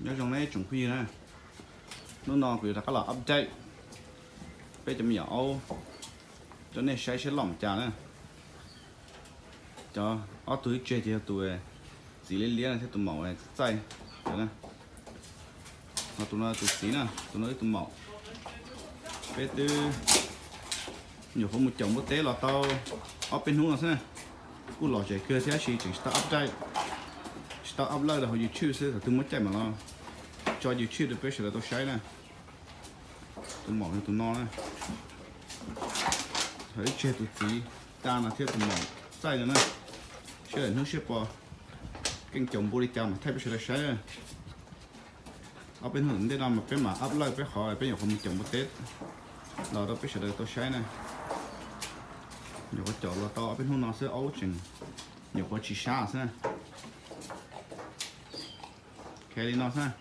Nyob zoo nej tsoom phooj ywg na, hnub no kuv yuav rov qab los update peb cov me nyuam aub rau nej saib seb loj mus cas na. Cov ob tug ib tseg ces yog tus txiv liab liab thiab tus maum txaij na. Ho tus no tus txiv na, tus no ib tus maum. Peb twb nyuam qhuav mus caum npua teb los tau ob peb hnub no xwb na. Kuj lom zem kawg thiab tab sis tseem tsis tau update, tsis tau upload rau hauv YouTube xwb, thaum twg muaj caij mam los tso YouTube rau peb sawv daws tau saib na. Tus maum yog tus no na. Ho ib tseg tus txiv tag no thiab tus maum txaij no na. Seb daim hnub seb puas keej caum npua li cas mam thaij peb sawv daws saib na. Ob peb hnub tom ntej no mas peb mam upload peb qhov peb nyuam qhuav mus caum npua teb los rau peb sawv daws tau saib na. Nyuam qhuav caum los tau ob peb hnub no xwb, aub tseem nyuam qhuav tsis sab xwb na. Khe li no xwb,